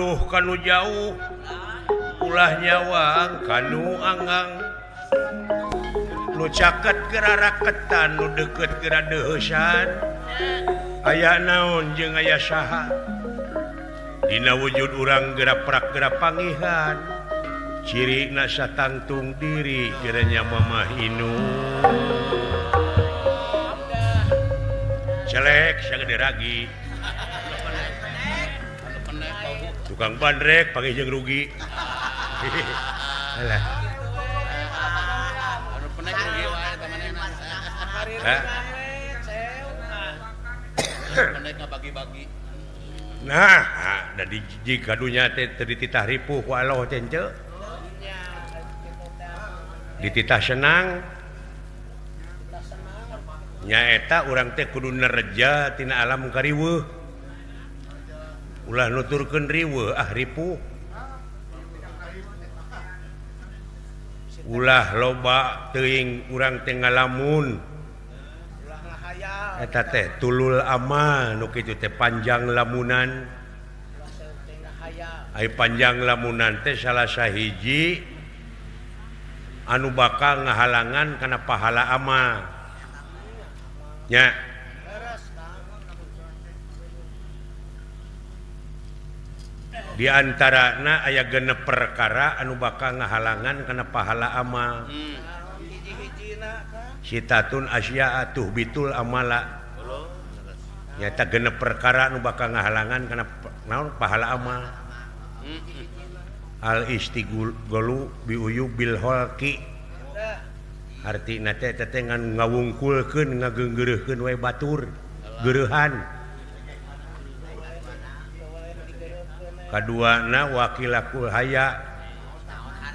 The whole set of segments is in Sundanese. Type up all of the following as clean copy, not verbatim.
Uduh kanu jauh ulah nyawang kanu anggang nu caket geura raketan nu deukeut geura deuheusan aya naon jeung aya saha dina wujud urang geura prak geura pangihan cirina satangtung diri gerenya Mamah Inu celek sagede ragi tukang bandrek panggih jeung rugi. Alah. Anu penek rugi wae ta manehna. Hah? Penek ngabagi-bagi. Nah, da jika dunya teh teu dititah ripuh ku Allah teh henteu. Dititah senang. Nyaeta urang teh kudu nereja tina alam kariweuh. Ulah nuturkeun riweuh ah ripuh. Ulah loba teuing urang teh ngalamun. Eta teh tulul amal nu kitu teh panjang lamunan. Ai panjang lamunan teh salah sahiji anu bakal ngahalangan kana pahala amal. Nya. Di antarana aya genep perkara anu bakal ngahalangan kana pahala amal. Sitatun asya'a tuhbitul amala. Nyata genep perkara anu bakal ngahalangan kana naon pahala amal. Al istigholu biuyubil holqi. Artina teh teh ngan ngawungkulkeun ngageunggeureuhkeun we batur geureuhan. Kaduana wakilakul haya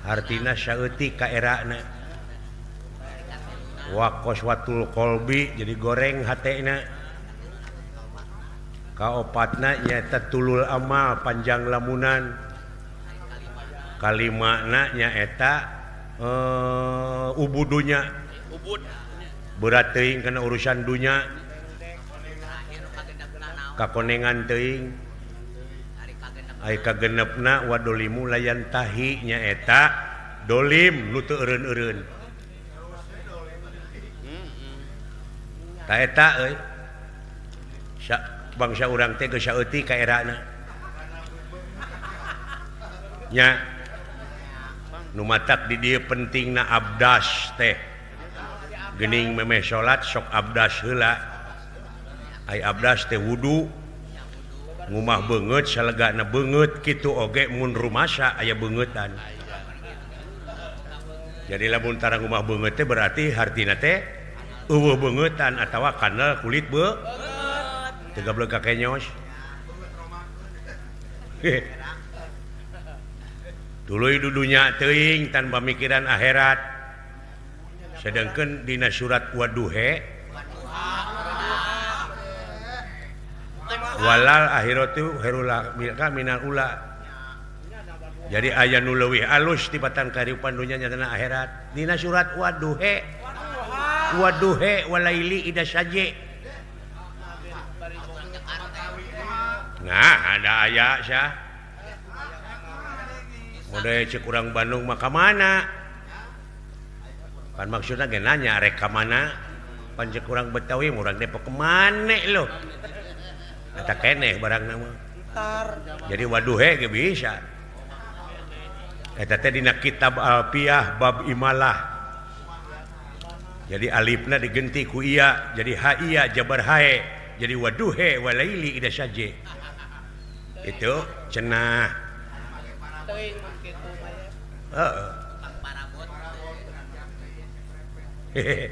artina saeutik ka erana. Wa qaswatul qalbi jadi goreng hatena. Kaopatna nyaeta tulul amal panjang lamunan. Kalimana nyaeta ubudunya berat teuing kana urusan dunya kakonengan teuing ai kagenepna wadolimu layan tahi nyaeta dolim nu teu eureun-eureun ta eta euy bangsa urang teh geus saeutik ka erana nya. Nu matak di dieu pentingna abdas teh geuning memeh salat sok abdas heula. Ai abdas teh wudu ngumah beungeut salegana beungeut kitu oge mun rumasa aya beungeutan. Jadi lamun tara ngumah beungeut teh berarti hartina teh eueuh beungeutan atawa kanal kulit beungeut teu gablek ka kenyos. Tuluy dudunya teuing tanpa mikiran akhirat. Sedangkan dina surat Waduhe walal akhiratu khairul laka minal ula. Jadi aya nu leuwih alus tibatan kariupan dunya nyatana akhirat. Dina surat Waduhe Waduhe walaili ida saje. Nah, ada aya syah. Mode cek urang Bandung mah ka mana? Kan maksudna ge nanya rek ka mana? Pan cek urang Betawi urang Depok ke mana loh? Eta keneh barangna mah. Jadi waduhe ge bisa. Eta teh dina kitab Alfiyah bab imalah. Jadi alifna digenti ku iya, jadi ha iya jabar hae. Jadi waduhe walaili ida saje. Itu cenah. Heeh.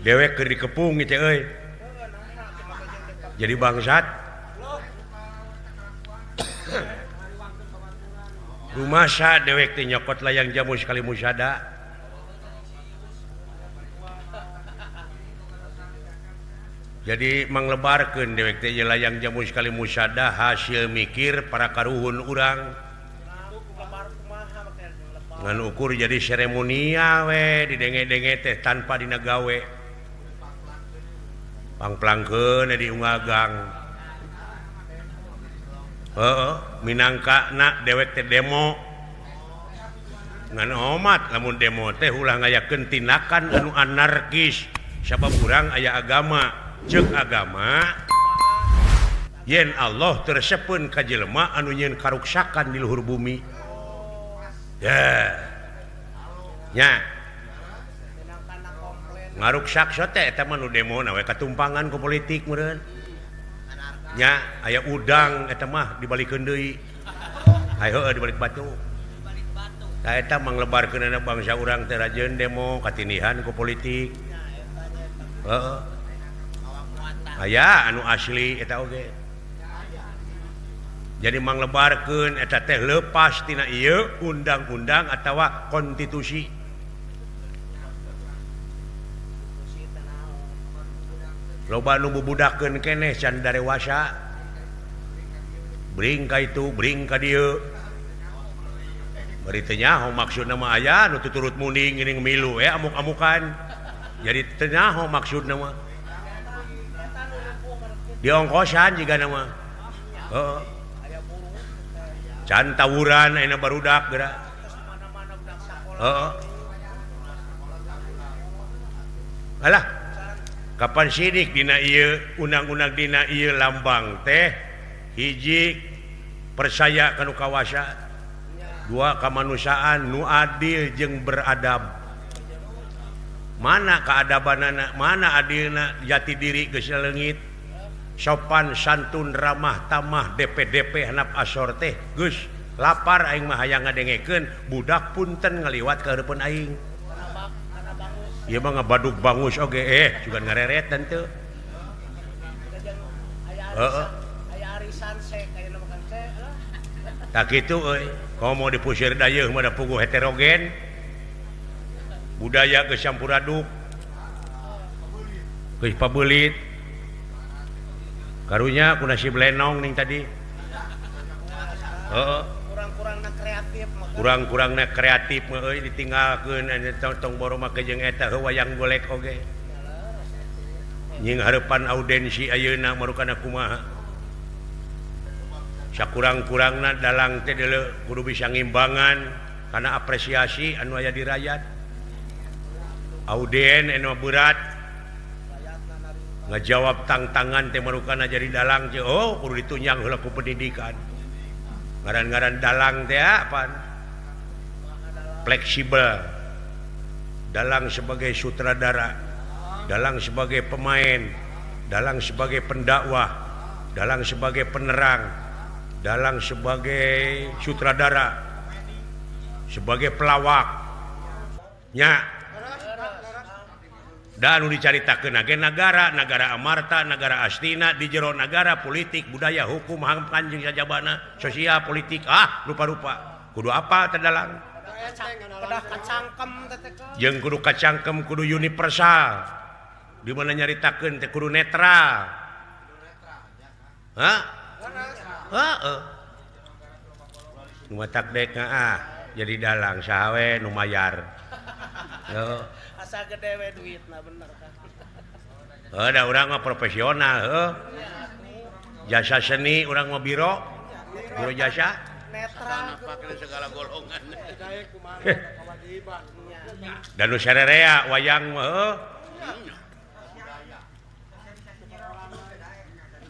Dewek keur dikepung teh euy. Jadi bangsat. Rumasa dewek teh nyokot layang jamu sekali musada. Jadi manglebarkeun dewek teh layang jamu sekali musada hasil mikir para karuhun urang. Ngan ukur jadi seremonial we didenge-denge teh tanpa dina gawe. Pangplangkeun di unggal gang. Heeh, minangka na dewek teh demo. Ngan omat lamun demo teh ulah ngayakeun tindakan anu anarkis. Sabab urang aya agama, ceuk agama yen Allah teu resepeun ka jelema anu nyieun karuksakan di luhur bumi. Ya. Nya. Ngaruksak teh eta mah nu demo na we katumpangan ku politik meureun. Nya aya udang eta mah dibalikeun deui. Hayo heueuh dibalik batu. Tah eta manglebarkeunana bangsa urang teh rajeun demo katinihan ku politik. Heeh. Aya anu asli eta oge. Jadi manglebarkeun eta teh leupas tina ieu undang-undang atawa konstitusi. Loba nu bubudakeun keneh can darewasa. Bring ka itu, bring ka dieu. Bari teu nyaho maksudna mah aya nu tuturut munding geuning milu we amuk-amukan. Jadi teu nyaho maksudna mah. Diongkosan jigana mah. Heeh. Can tawuran ayeuna barudak geura. Heeh. Alah. Kapan sidik dina ieu undang-undang dina ieu lambang teh hiji percaya ka nu kawasa, dua kamanusiaan nu adil jeung beradab. Mana keadabanana, mana adilna, jati diri geus leungit, sopan santun ramah tamah DPDP hanap asor teh geus lapar aing mah hayang ngadengekeun budak punten ngaliwat ka hareupeun aing. Ieu mah ngabadug bangus oge juga ngareret teu. Heeh. Aya arisan sek aya makan sek. Tah kitu euy, komo dipusir dayeuh mah da puguh heterogen. Budaya geus campur aduk. Geus pabeulit. Karunya ku nasib lenong ning tadi. Heeh. Kurang-kurangna kreatif mah. Kurang-kurangna kreatif mah euy ditinggalkeun tong boro make jeung eta heuh wayang golek oge. Nying hareupan audensi ayeuna marukana kumaha. Sakurang-kurangna dalang teh deuleu kudu bisa ngimbangan kana apresiasi anu aya di rakyat. Audien anu berat ngajawab tangtangan teh marukana jadi dalang teh oh kudu ditunjang heula ku pendidikan. Ngaran-ngaran dalang teh apaan? Fleksibel. Dalang sebagai sutradara, dalang sebagai pemain, dalang sebagai pendakwah, dalang sebagai penerang, dalang sebagai sutradara, sebagai pelawak. Nya. Dan nu dicaritakeun ge nagara, nagara Amarta, nagara Astina, di jero nagara politik, budaya, hukum, HAM, kanjeng sajabana, sosial, politik, ah rupa-rupa. Kudu apa teh dalang? Kedah kacangkem teh teh. Jeung kudu kacangkem, kudu universal. Di mana nyaritakeun teh kudu netral. Hah? Heeh. Nu matak dek ah jadi dalang saha we nu mayar. Heuh. Asa gede we duitna bener kan. Heuh da urang mah profesional heuh. Jasa seni urang mah biro. Biro jasa. Netral segala golongan. Dan nu sarerea wayang mah heuh.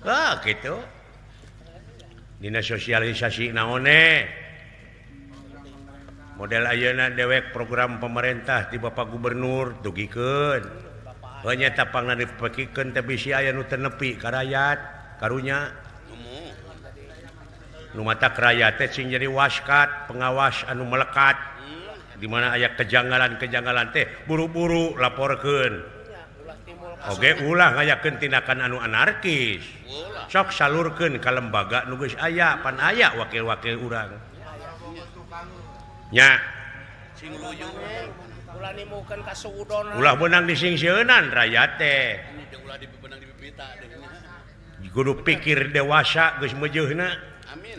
Ah kitu. Dina sosialisasi naone? Model ayeuna dewek program pemerintah di Bapak Gubernur dugikeun. Heuh nya tapangna dipekikeun teh bisi aya nu teu nepi ka rakyat, karunya. Nu matak rakyat teh sing jadi waskat, pengawas anu melekat. Di mana aya kejanggalan-kejanggalan teh buru-buru laporkeun. Oge ulah ngayakeun tindakan anu anarkis. Sok salurkeun ka lembaga nu geus aya, pan aya wakil-wakil urang. Nya. Ulah beunang disingsieunan rakyat teh. Kudu pikir dewasa geus meujeuna. Amin.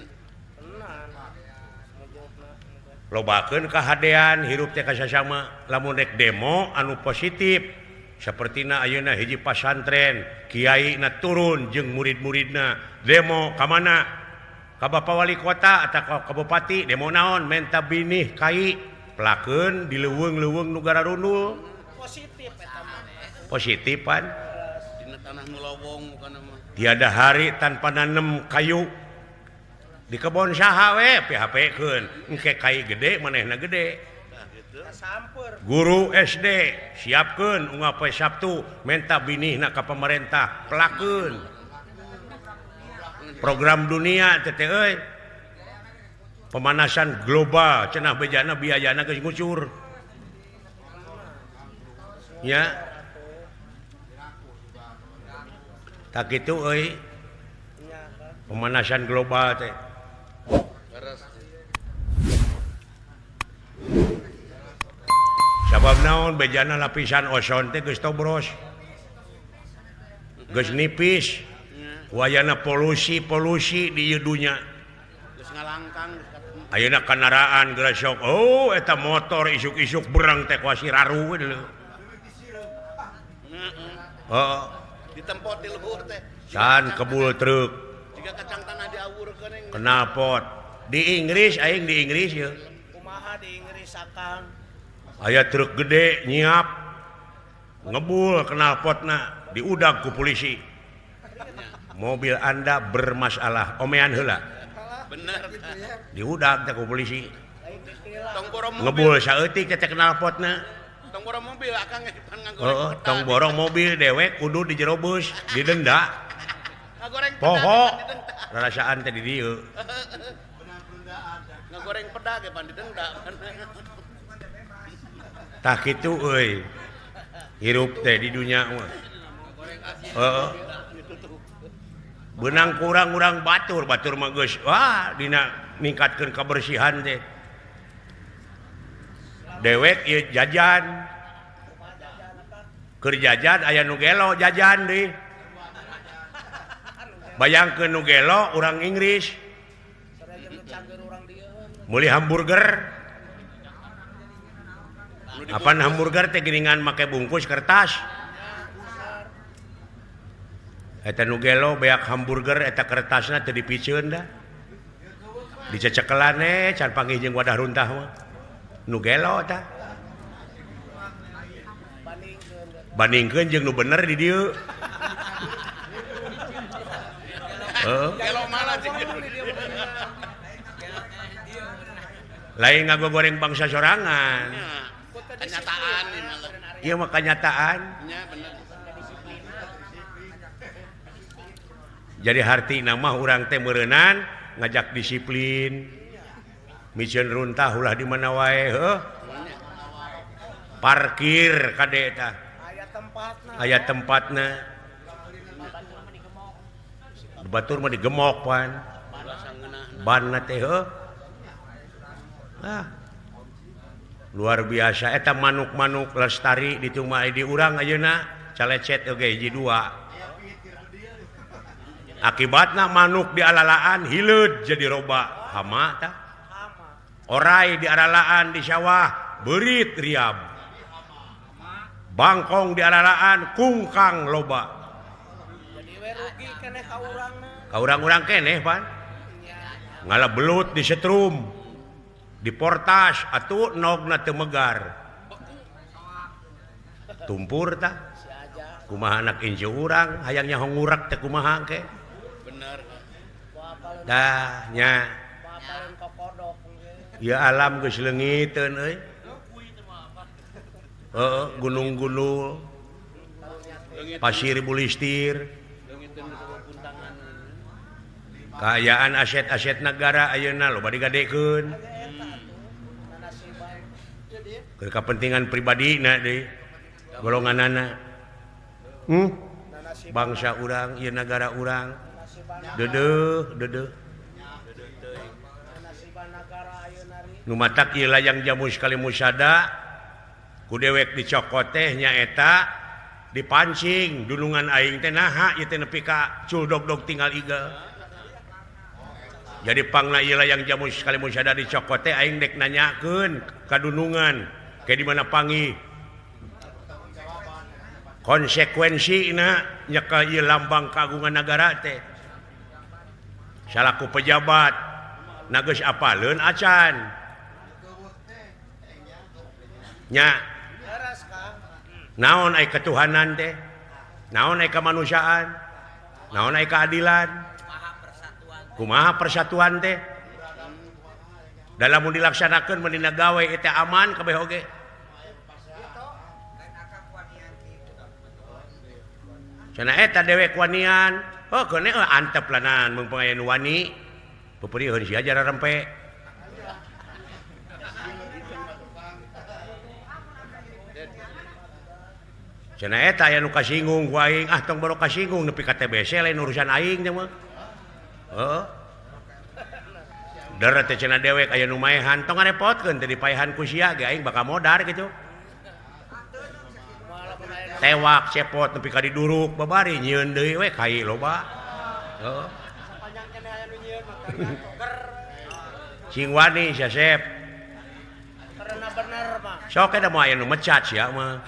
Lobakeun kahadean hirup teh kasasama lamun rek demo anu positif sapertina ayeuna hiji pasantren kiai na turun jeung murid-muridna demo ka mana Ka Bapak Wali Kota atau ka Bupati demo naon menta binih kai pelakeun di leuweung-leuweung nu gararundul. Positif eta mah. Positifan. Dina tanah nu lowong bukan mah. Tiada hari tanpa nanem kayu. Di kebon saha we PHP-keun. Engke kai gede manehna gede. Guru SD siapkeun unggal poe Sabtu menta binihna ka pemerintah pelakeun. Program dunia teh euy. Pemanasan global cenah bejana biayana geus ngucur. Ya. Tak kitu euy. Pemanasan global teh. Sabab naon bejana lapisan ozon teh geus tobros. Geus nipis. Wayana polusi-polusi di ieu dunya. Geus ngalangkang ayeuna kendaraan gresok. Oh, eta motor isuk-isuk berang teh kuasi raru we leuh. Heeh. Ditempot di luhur teh. Can kebul truk. Jiga kacang tanah diawurkeun eng. Knalpot. Di Inggris aing di Inggris ye. Kumaha di Inggris akang? Aya truk gede nyiap ngebul knalpotna diudag ku polisi. Mobil Anda bermasalah, omean heula. Bener. Diudag teh ku polisi. Tong borong mobil. Ngebul saeutik teh knalpotna. Tong borong mobil akang ge pan ngagoreng. Heeh, tong borong mobil dewek kudu di jero bus, didenda. Ngagoreng poho. Rarasaan teh di dieu. Ngagoreng peda ge pan didenda. Tah kitu euy. Hirup teh di dunya mah. Heeh. Benang kurang-urang batur, batur mah geus wah dina ningkatkeun kebersihan teh. Dewek ieu jajan. Keur jajan aya nu gelo jajan deui. Bayangkeun nu gelo urang Inggris. Meuli hamburger. Apan hamburger teh geuningan make bungkus kertas. Eta nu gelo beak hamburger eta kertasna teu dipiceun dah. Dicecekelan can panggih jeung wadah runtah mah. Nu gelo tah. Bandingkeun jeung nu bener di dieu. Heeh. Gelo malah jeung lain ngagogoreng bangsa sorangan. Kenyataan ieu mah kenyataan. Nya bener. Jadi harti nama urang teh meureunan ngajak disiplin. Miceun runtah ulah di mana wae heuh. Parkir kade tah. Aya tempatna. Aya tempatna. Batur mah digemok pan. Banna teh heuh. Ah. Luar biasa eta manuk-manuk lestari di mah di urang ayeuna calecet oge hiji dua. Akibatna manuk di alalaan hileud jadi roba hama tah. Orai di alalaan di sawah beurit riab. Bangkong di alalaan kungkang loba. Jadi we rugi keneh ka urangna. Ka urang-urang keneh pan. Ngala belut di setrum. Di portas atuh nogna teu megar. Tumpur tah. Kumaha anak incu urang hayang nyaho ngurak teh kumaha ke. Bener. Dah nya. Ya alam geus leungiteun euy. Heeh, gunung-gunung. Pasir bulistir. Kaayaan aset-aset negara ayeuna loba digadekeun. Keur kapentingan pribadina deui. Golonganana. Bangsa urang, ieu nagara urang. Dedeuh, dedeuh. Nu matak ieu layang jamu sekali musada ku dewek dicokot teh nyaeta dipancing dunungan aing teh naha ieu teh nepi ka cul dog-dog tinggal igel. Jadi pangna ieu layang jamu sekali musada dicokot teh aing dek nanyakeun ka dunungan ke di mana panggih. Konsekuensi na nyekel ieu lambang kagungan nagara teh. Salaku pejabat na geus apaleun acan. Nya. Naon ai ketuhanan teh? Naon ai kemanusiaan? Naon ai keadilan? Kumaha persatuan teh? Dalam mun dilaksanakeun mun dina gawe teh aman kabeh oge. Cenah eta dewek wanian. Oh keun antep lanan mun aya nu wani. Peupeurieun sia jara rempe. Cenah eta aya nu kasinggung ku aing, ah tong boro kasinggung nepi ka TBC lain urusan aing teh mah. Heeh. Deret teh cenah dewek aya nu maehan, tong ngarepotkeun teh dipaehan ku sia ge aing bakal modar kitu. Tewak cepot nepi ka diduruk babari nyieun deui we kai loba. Heeh. Cing wani sia Sep. Karena bener mah. Sok eta mah aya nu mecat sia mah.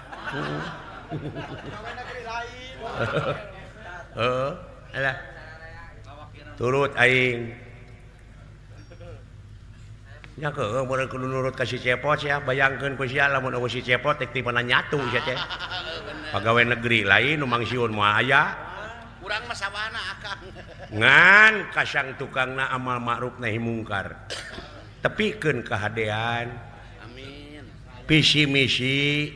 Heeh, alah. Turut aing. Nya keueuh mun kudu nurut ka si Cepot sia, bayangkeun ku sia lamun eueuh si Cepot teh ti mana nyatu sia teh. Pagawe negeri lain nu mangsiun moal aya. Urang mah sawana akang. Ngan kasang tukangna amal ma'ruf nahi mungkar. Tepikeun kahadean. Amin. Visi misi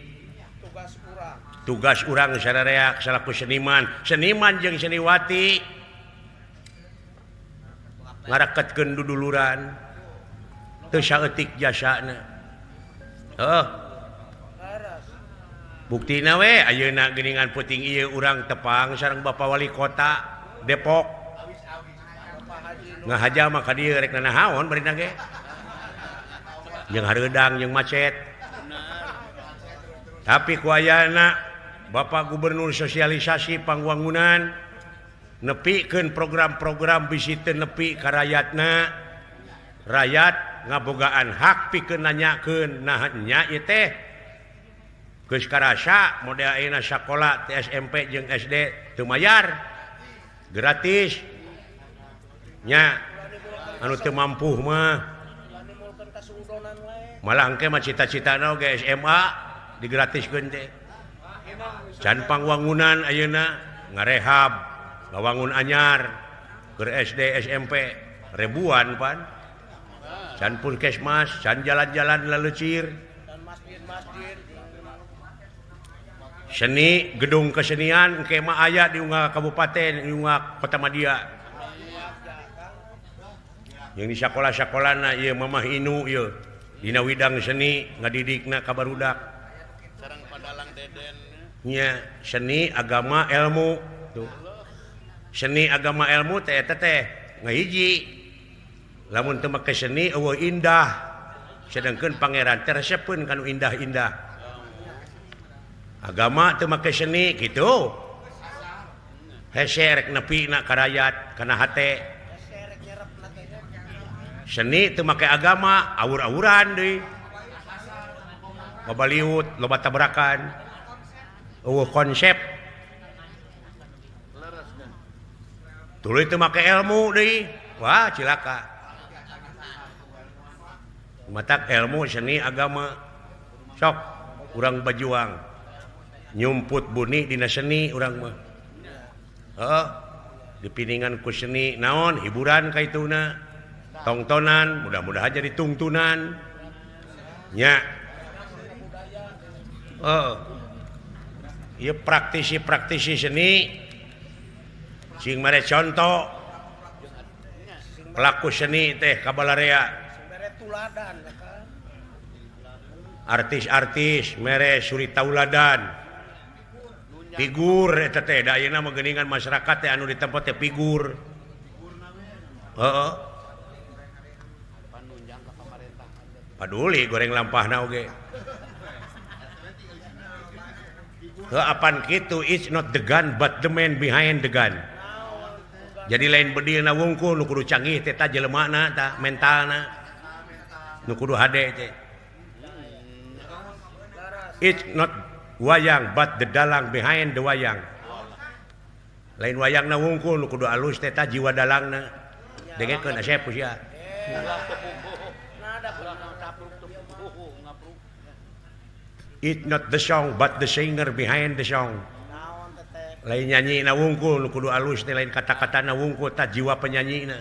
tugas urang. Tugas urang sararea salaku seniman, seniman jeung seniwati ngaraketkeun duduluran. Teu saeutik jasana. Heuh. Buktina we ayeuna geuningan peuting ieu urang tepang sareng Bapak Wali Kota Depok. Ngahaja mah ka dieu rek nanahaon barina ge. Jeung hareudang jeung macet. Tapi ku ayana Bapak Gubernur sosialisasi pangwangunan nepikeun program-program bisi teu nepi ka rayatna. Rakyat ngabogaan hak pikeun nanyakeun nah nya ieu teh geus karasa model ayeuna sakola teh SMP jeung SD teu mayar gratis nya anu teu mampu mah malah engke mah cita-citana oge SMA digratiskeun teh can pangwangunan ayeuna ngarehab ngawangun anyar keur SD SMP ribuan pan can puskesmas can jalan-jalan lalecir seni gedung kesenian engke mah aya di unggal kabupaten di unggal kota Madia yang di sakola-sakolana ieu Mamah Inu ieu dina widang seni ngadidikna ka barudak sareng padalang Deden nya seni agama ilmu tuh seni agama ilmu teh eta teh ngahiji lamun teu make seni eueuh indah sedangkeun pangeran teh resepeun kanu indah-indah agama teu make seni kitu hese rek nepina ka rayat kana hate seni teu make agama awur-awuran deui loba liut loba tabrakan eueuh konsep tuluy teu make ilmu deui wah cilaka matak ilmu seni agama sok urang bajuang nyumput buni dina seni urang mah heuh dipiningan ku seni naon hiburan kaituna tongtonan mudah-mudahan jadi tungtunan nya heuh ieu praktisi-praktisi seni sing mere contoh pelaku seni teh ka balarea artis-artis mere suri tauladan figur eta teh da ayeuna mah geuningan masyarakat teh anu ditempo teh figur heeh paduli goreng lampahna oge heuh apan kitu it's not the gun but the man behind the gun jadi lain bedilna wungkul nu kudu canggih teh ta jelemana ta mentalna nu kudu hade teh it's not wayang but the dalang behind the wayang lain wayangna wungkul nu kudu alus teh ta jiwa dalangna Dengekeun asep sia. It not the song but the singer behind the song. Lain nyanyi na wungkul nu kudu alus teh lain kata-katana wungkul tah jiwa penyanyina.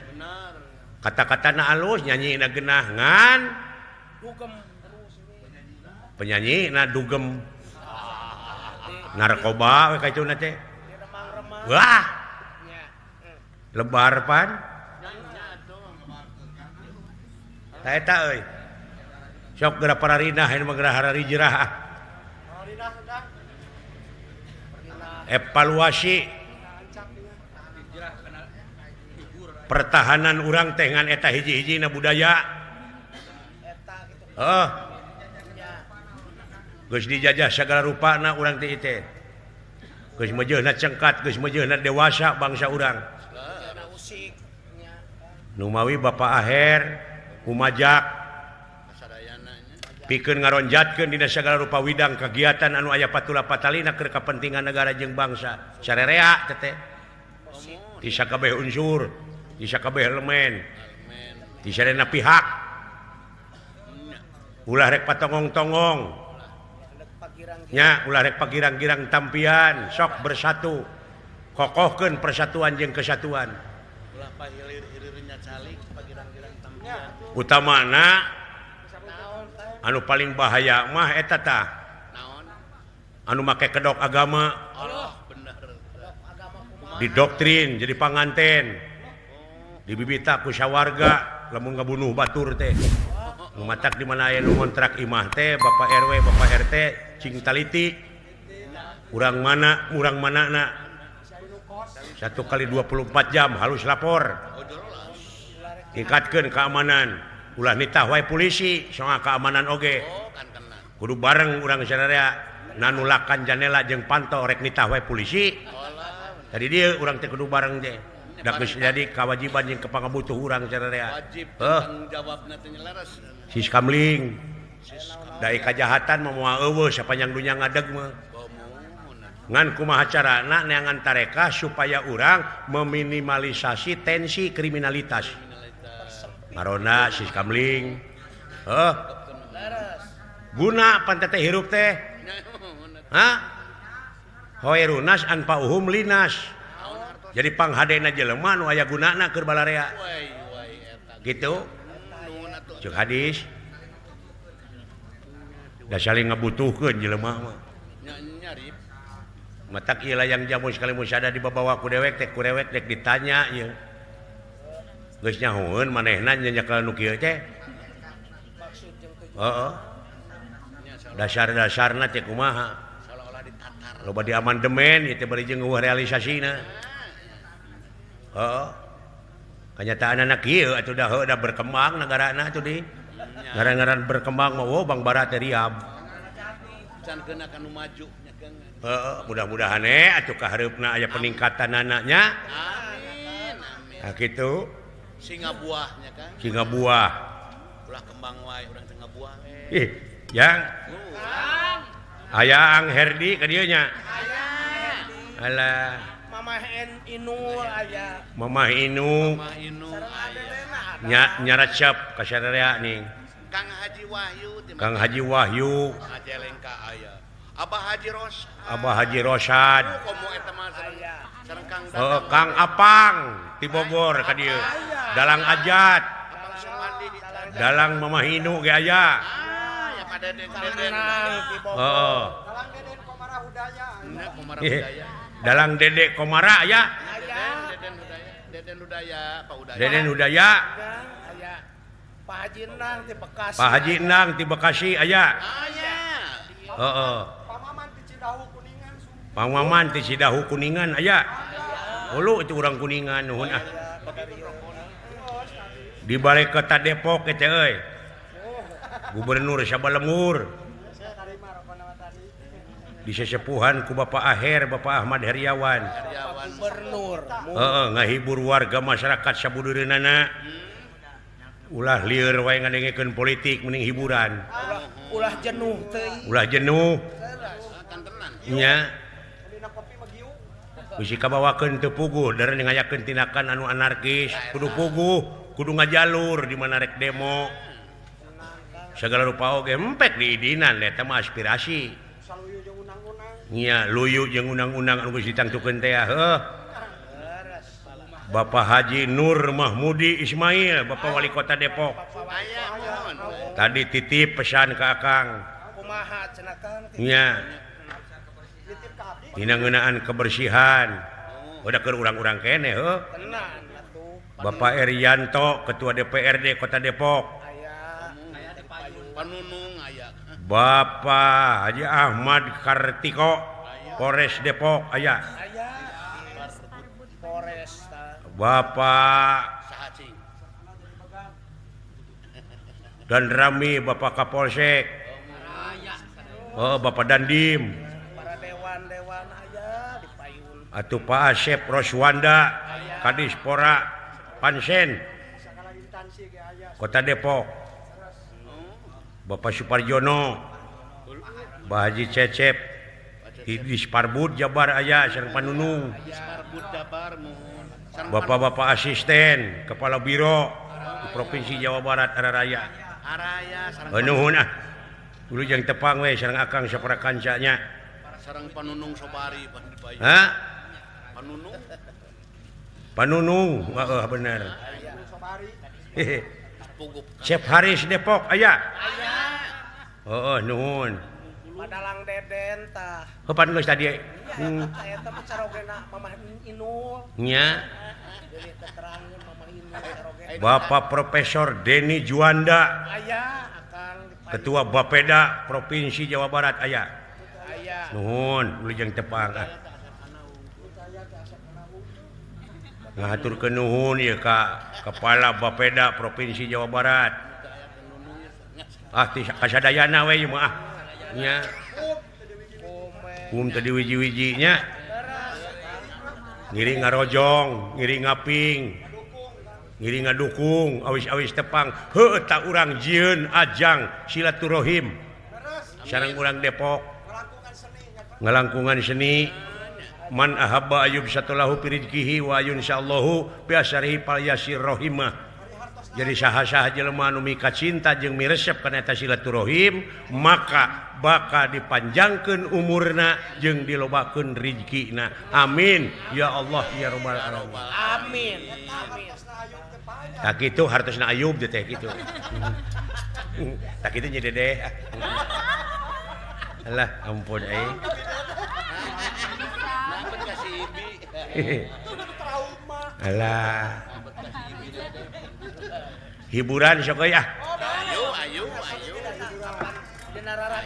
Kata-katana alus nyanyina genah ngan dugem penyanyi na dugem narkoba we kacuna teh. Wah. Lebar pan. Tah eta euy. Sok geura pararinah ieu mah geura hararijrah. Evaluasi pertahanan urang teh ngan eta hiji-hijina budaya. Heuh. Geus dijajah sagala rupana urang teh teh. Geus meujeuhna cengkat, geus meujeuhna dewasa bangsa urang. Numawi Bapak Aher kumajak pikeun ngaronjatkeun dina sagala rupa widang kegiatan anu aya patula patalina keur kapentingan negara jeung bangsa. Sarerea teh teh. Ti sakabeh unsur, ti sakabeh elemen, ti sadayana pihak. Ulah rek patongong-tongong. Nya ulah rek pagirang-girang tampian, sok bersatu. Kokohkeun persatuan jeung kesatuan. Ulah pahilir-hilirnya calik pagirang-girang tampian. Utamana anu paling bahaya mah eta tah. Naon? Anu make kedok agama. Allah, bener. Didoktrin jadi panganten. Dibibita ku sawarga lamun ngabunuh batur teh. Nu matak di mana aya nu ngontrak imah teh Bapak RW, Bapak RT cing taliti. Urang mana, urang manana. 1 kali 24 jam halus lapor. Tingkatkeun keamanan. Ulah nitah wae polisi soal keamanan oge. Kudu bareng urang sararea nanulakan janela jeung panto rek nitah wae polisi. Tadi dia urang teh kudu bareng teh. Da geus jadi kewajiban jeung kepangabutuh urang sararea. Wajib tanggung jawabna teh nyelaras. Siskamling. Da kajahatan mah moal eueuh sapanjang dunya ngadeg mah. Ngan kumaha carana neangan tareka supaya urang meminimalisasi tensi kriminalitas. Marona siskamling. Heuh. Guna pan teteh hirup teh. Hah? Hoerunas anfa'uhum linas. Jadi panghadena jelema nu aya gunana keur balarea. Gitu. Ceuk hadis. Da saling ngabutuhkeun jelema mah. Matak ieu layang jamu sekali musada dibabawa ku dewek teh ku dewek dek ditanya ieu. Geus nyahoeun manehna nyekel nu kieu teh. Heeh. Dasar-dasarna teh kumaha? Loba diamandemen ieu teh bari jeung eueuh realisasina. Heeh. Kanyataanana kieu atuh da heuh da berkembang nagarana atuh di. Ngaran-ngaran berkembang mah wo Bang Barat teh riab. Can keuna ka nu maju nya keun. Heeh, mudah-mudahan we atuh ka hareupna aya peningkatanana nya. Amin. Amin. Nah kitu. Singa buahnya kan. Singa buah. Ulah kembang wae urang teh ngabuah. Ih, yang aya Ang Herdi ka dieu nya. Aya. Alah. Mamah Inul aya. Mamah Inu. Mamah Inu. Nya nyaracap ka sararea ning. Kang Haji Wahyu. Kang Haji Wahyu. Ngajelengka aya. Abah Haji Rosad. Abah Haji Rosad. Komo eta mah sareng Kang Dadang. Kang Apang ti Bogor ka dieu. Dalang Ajat. Dalang Mamah Inu ge aya. Ah, ya ka Deden Deden. Heeh. Dalang Deden Komara Hudaya. Komara Hudaya. Dalang Dede Komara aya. Deden Hudaya, Deden Hudaya, Pak Hudaya. Deden Hudaya. Aya. Pak Haji Endang ti Bekasi. Pak Haji Endang ti Bekasi aya. Aya. Heeh. Pamaman ti Cidahu Kuningan. Pamaman ti Cidahu Kuningan aya. Hulu itu urang Kuningan nuhun ah. Di balai kota Depok eta euy. Gubernur Sabalemur. Disesepuhan ku Bapak Aher, Bapak Ahmad Heriawan. Gubernur. Heeh, ngahibur warga masyarakat sabudureunana. Ulah lieur wae ngadengekeun politik mending hiburan. Ulah jenuh teuing. Ulah jenuh. Nya. Bisi kabawakeun teu puguh dari ngayakeun tindakan anu anarkis kudu puguh kudu ngajalur di mana rek demo segala rupa oge empek diidinan eta mah aspirasi nya luyu jeung undang-undang anu geus ditangtukeun teh heuh. Bapak Haji Nur Mahmudi Ismail Bapak Wali Kota Depok tadi titip pesan ke Akang nya dina ngeunaan kebersihan udah keur urang-urang keneh heuh. Bapak Erianto Ketua DPRD Kota Depok, Bapak Haji Ahmad Kartiko Polres Depok aya, Bapak dan Rami Bapak Kapolsek, oh Bapak Dandim atau Pak Asep Roswanda Kadispora Pansen Kota Depok, Bapak Suparjono, Pak Haji Cecep Disparbud Jabar aya sareng Panunung, Bapak-bapak asisten kepala biro di Provinsi Jawa Barat Araraya. Nuhun ah. Dulu jeung tepang we sareng Akang sapara kancanya. Sareng Panunung Sobari. Hah? Panunung. Panunung, heeh bener. Chef Haris Depok aya. Heeh nuhun. Padalang Deden tah. Heuh pan geus tadi. Eta mah carogena Mamah Inul. Nya. Deui keterangan Mamah Inul carogena. Bapak Profesor Deni Juanda. Aya Akang Ketua Bapeda Provinsi Jawa Barat aya. Aya. Nuhun wilujeng tepang ah. Ngahaturkeun nuhun ieu ka Kepala Bapeda Provinsi Jawa Barat. Ah ti kasadayana we ieu mah ah. Nya. Um tadi wiji-wijinya. Ngiring ngarojong, ngiring ngaping, ngiring ngadukung, awis-awis tepang. Heuh ta urang jieun ajang silaturahim. Sareng urang Depok. Ngalangkungan seni. Man ahabba ayub satulahu pirizkihi wa ayun insyaallahu bi asarihi fal yasir rahimah. Jadi saha-saha jelema anu mika cinta jeung miresep kana eta silaturahim maka bakal dipanjangkeun umurna jeung dilobakeun rizkina. Amin ya Allah ya rabbal alamin. Amin. Amin. Tak kitu hartosna Ayub teh kitu. Tak kitu nya dedeh. Alah ampun euy. Alah. Hiburan sok euy ah. Ayo ayo ayo.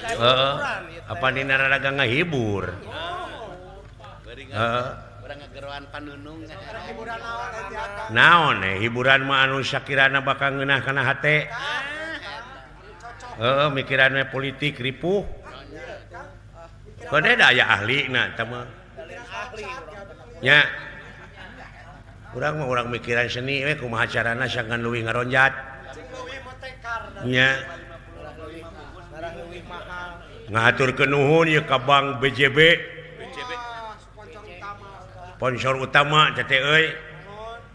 Heeh. Apa dina raraga ngahibur? Heeh. Urang ngageroan Panunung. Naon hiburan mah anu sakirana bakal ngeunah kana hate. Heeh, mikiran we politik ripuh. Kode da aya ahlina eta mah. Nya. Urang mah urang mikiran seni we kumaha carana sangkan leuwih ngaronjat. Nya. Ngahaturkeun nuhun ieu ka Bank BJB. Sponsor utama teh euy.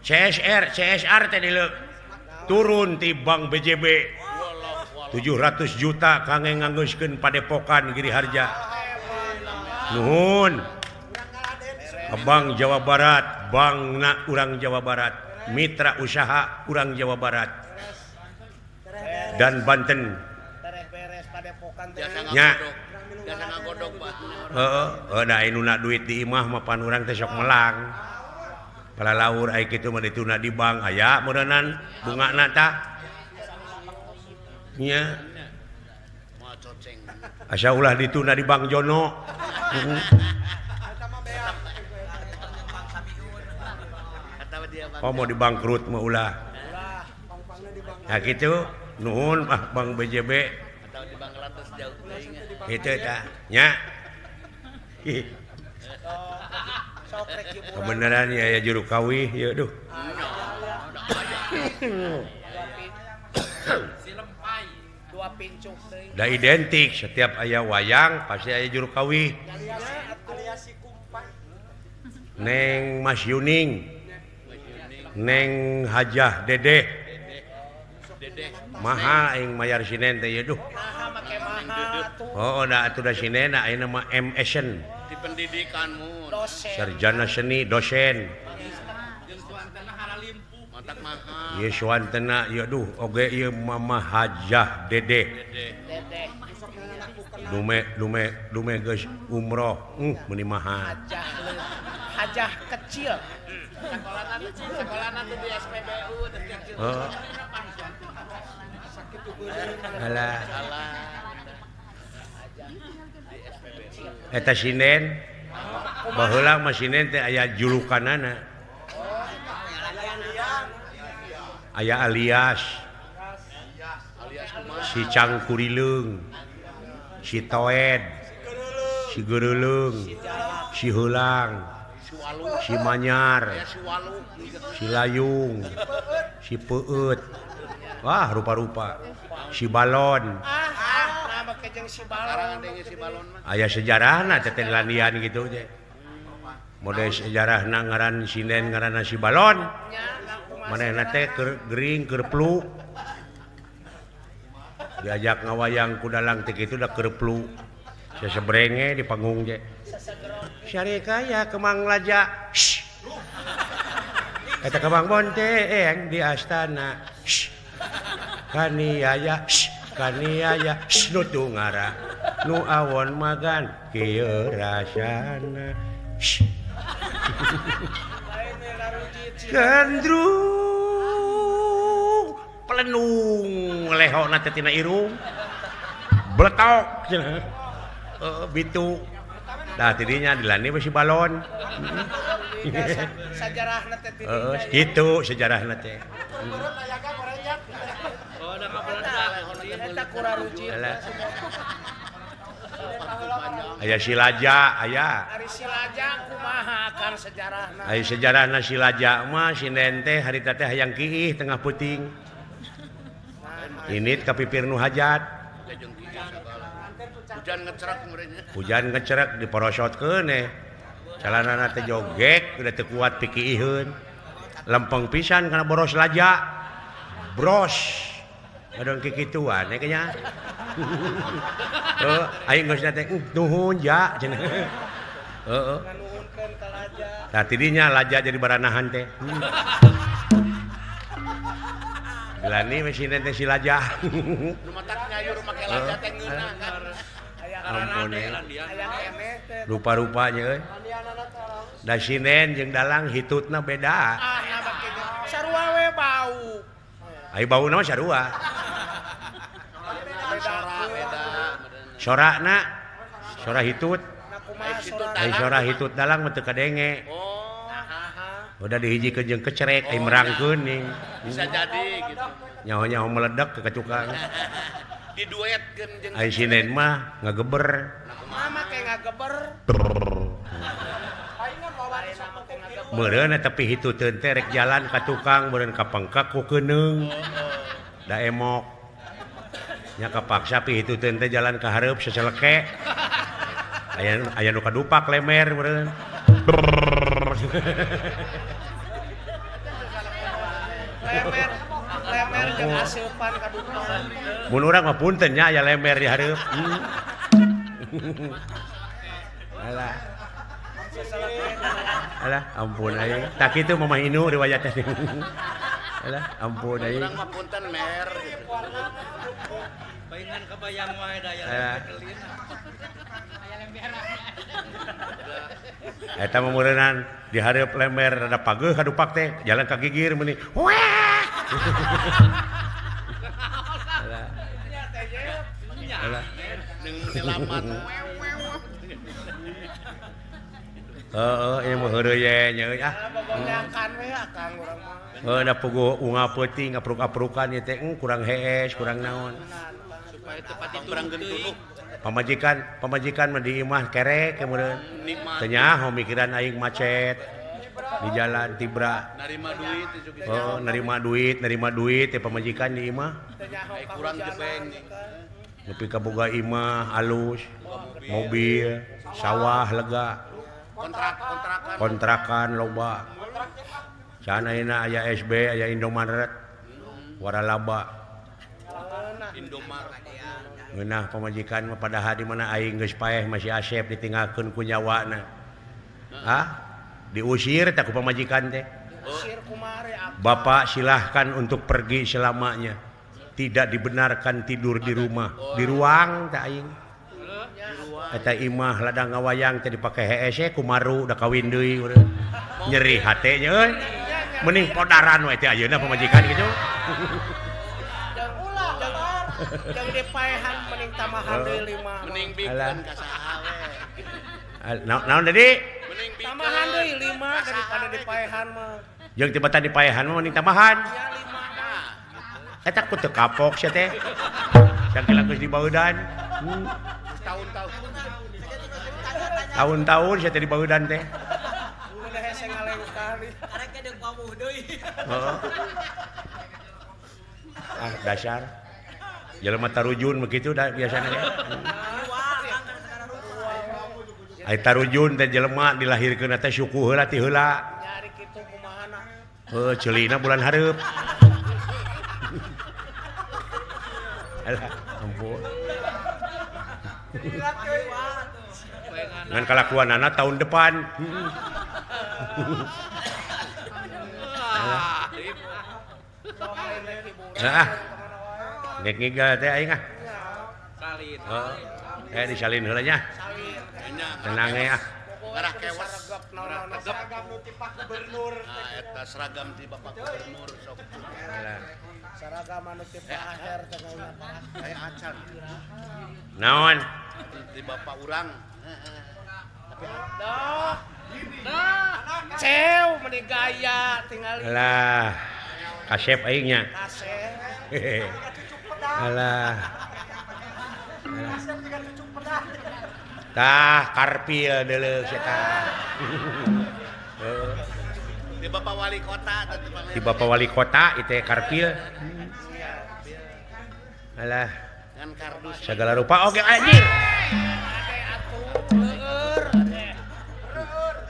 CSR, CSR teh dileuk. Turun ti Bank BJB. 700 juta kangge nganggeuskeun padepokan Giri Harja. Nuhun. Bank Jawa Barat, Bankna urang Jawa Barat, mitra usaha urang Jawa Barat dan Banten. Nya. Heeh, da anu duit di imah mah pan urang teh sok melang. Palalaur ai kitu mah dituna di bank aya meureunnan bungana tah. Nya. Asa ulah dituna di Bank Jono. Oh mau dibangkrut mah ulah. Nah gitu, nuhun ah Bank BJB. Itu tah nya. Kebenaran ya ya juru kawih ya duh. Da identik setiap aya wayang pasti aya juru kawih. Neng Mas Yuning, Neng Hajah Dedeh. Maha aing mayar sinen teh duh. Oh, da atuh da sinen ayeuna mah MSN. Di pendidikanmu. Sarjana seni dosen. Ieu suantena ieu duh oge ieu Mama Hajah Dedeh. Dume dume dume geus umroh, meuni mahal. Hajah kecil. Sekolahna tuh di SPBU kecil. Oh. Alah. Eta sinden baheula mah sinden teh aya julukanana. Aya alias si Cangkurileung, si Toed, si Gereuleung, si Heulang, si Manyar, si Layung, si Peueut. Wah, rupa-rupa. Si Balon. Aya sejarahna teh landian gitu teh. Mode sejarahna ngaran sinden ngaranna si Balon. Manehna teh keur gering keur plu. Diajak ngawayang ku dalang teh kitu da keur plu. Sesebrenge di panggung ge. Syarikaya Kemang Laja. Eta Kemang Bonteng di astana. Kaniaya, kaniaya, nu tungara, nu awon magan kieu rasana. Gandrung pelenung lehona teh tina irung. Bletok cenah. Bitu. Dah tidinya dilani we si Balon. Sejarahna teh tidinya. Heeh, kitu sejarahna teh. Aya si Laja, aya. Ari si Laja kumaha akang sejarahna? Aya sejarahna si Laja mah sinden teh harita teh hayang kiih tengah peuting. Init ka pipir nu hajat. Hujan ngecerak meureun. Hujan ngecerak diporosotkeun eh. Calanana teh jogek udah teu kuat pikiiheun. Lempeng pisan kana boros Laja. Bros. Ngadon kikituan eh kayaknya. Heeh, aing geus teh nuhun ja cenah. Heeh. Nganuhunkeun ka Laja. Tah tidinya Laja jadi baranahan teh. Dilani we sinden teh si Laja. Nu matak nyayur make Laja teh ngeunah kan. Ampun rupa-rupanya euy. Da sinden jeung dalang hitutna beda. Ah, sarua we bau. Ai bauna mah sarua. Sorakna sora hitut. Ai sora hitut dalang mah teu kadenge. Udah dihijikeun jeung kecerek ai merangkeun nih. Bisa jadi gitu. Nyaho-nyaho meledak ke tukang. Diduetkeun jeung ai sinden mah ngageber. Mama kayak ngageber. Meureun eta pihituteun teh rek jalan ka tukang meureun kapengkak ku keuneung. Da emok. Nya kapaksa pihituteun teh jalan ka hareup seseleke. Aya aya nu kadupak lemer meureun. Lemer lemer jeung aseupan kadupak. Mun urang mah punten nya aya lemer di hareup. Alah. Alah, ampun aing. Tak kitu Mamah Inu riwayatna. Alah, ampun aing. Urang mah punten mer. Paingan kebayang wae da aya lemer. Eta mah meureunnan di hareup lemer rada pageuh kadupak teh, jalan ka gigir meuni. Wah. Alah. Alah. Heeh, ieu mah heureuy ye nya euy ah. Bobonyakan we akang urang mah. Heuh, da puguh unggal peuting ngapruk-aprukan ieu teh kurang hees, kurang naon. Supaya tepat itu kurang gentuh. Pamajikan, pamajikan mah di imah kerek meureun. Teu nyaho mikiran aing macet di jalan tibra. Narima duit Oh, nerima duit teh pamajikan di imah. Kurang jebeng. Nepi ka boga imah alus, mobil, sawah lega. Kontrakan loba. Sana ayeuna aya SB, aya Indomaret. Waralaba. Indomaret. Ngeunah pamajikan mah padahal di mana aing geus paeh masih asep ditinggalkeun ku nyawana. Hah? Diusir teh ku pamajikan teh. Bapak silahkan untuk pergi selamanya. Tidak dibenarkan tidur di rumah, di ruang teh aing. Eta imah ladang ngawayang teh dipake hese kumaru da kawin deui nyeri hate nya euy. Mending podaran we teh ayeuna pamajikan kitu. Jeung dipaehan mending tambahan deui 5. Mending bikeun ka saha we. Naon tadi? Mending bikeun tambahan deui 5 daripada dipaehan mah. Jeung tibatan dipaehan mah mending tambahan. Iya 5 mah. Eta ku teu kapok sia teh. Sakieu geus dibaudan. Tahun-tahun. Tahun-tahun sia teh dibaudan teh. Udah hese ngalengkah. Arek ge deuk pamuh deui. Heeh. Ah dasar. Jelema tarujun begitu dah biasanya teh. Ai tarujun teh jelema dilahirkeun teh suku heula ti heula. Nyari kitu kumahana. Heuh ceulina bulan hareup. Alah ampun. Ngan kalakuanana tahun depan. Alah. Nek ngigal teh aing ah. Salin. Heeh. Disalin heula nya. Tenang we ah. Ngarah kewas. Seragam nu ti Pak Gubernur. Nah, eta seragam ti Bapak Gubernur sok. Seragam anu ti Pak Aher teh aya acan. Naon? Ti Bapak urang. Tapi dah. Cew meni gaya tingali. Alah. Kasep aing nya. Kasep. Alah. Tah karpil deuleu sia tah. Di Bapak Wali Kota di Bapak Wali Kota itu karpil. Alah. Ngan kardus segala rupa oge anjir.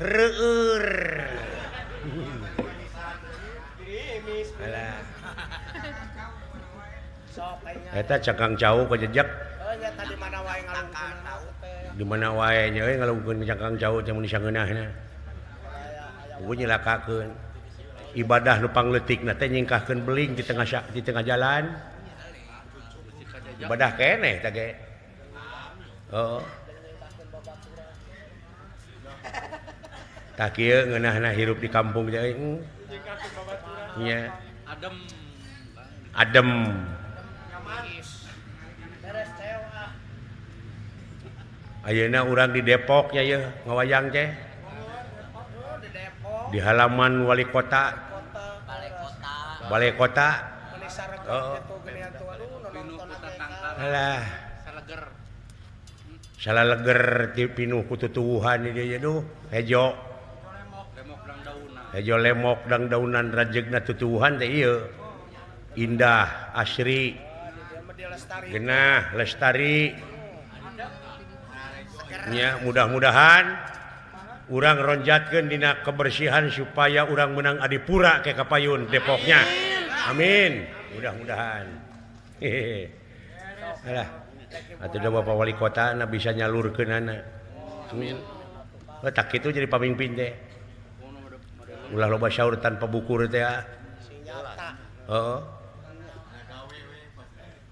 Reueur. Alah. Eta cakang cau kajejak. Di mana wae ngalungkeun. Di mana wae nya euy ngalungkeun cakang cau teh mun sangeunahna. Eueuh nyilakakeun. Ibadah nu pangleutikna teh nyingkahkeun beling di tengah jalan. Ibadah keneh teh ge. Heeh. Tah kieu ngeunahna hirup di kampung teh euy. Nya. Adem. Adem. Ayeuna urang di Depok nya yeuh ngawayang teh. Di halaman wali kota. Balai kota. Oh. Alah. Salaleger ti pinuh ku tutuwuhan di dieu duh hejo. Hejo lemok dang daunan rajegna tutuwuhan teh ieu. Indah, asri. Genah, lestari. Ya, mudah-mudahan urang ronjatkeun dina kebersihan supaya urang menang adipura ke Kapayun Depoknya. Amin. Mudah-mudahan. Hehehe. Alah. Atuh da Bapak Wali Kota na bisa nyalurkeunana. Amin. Oh, tak kitu jadi pamimpin teh. Ulah loba syaur tanpa bukur teh. Heeh.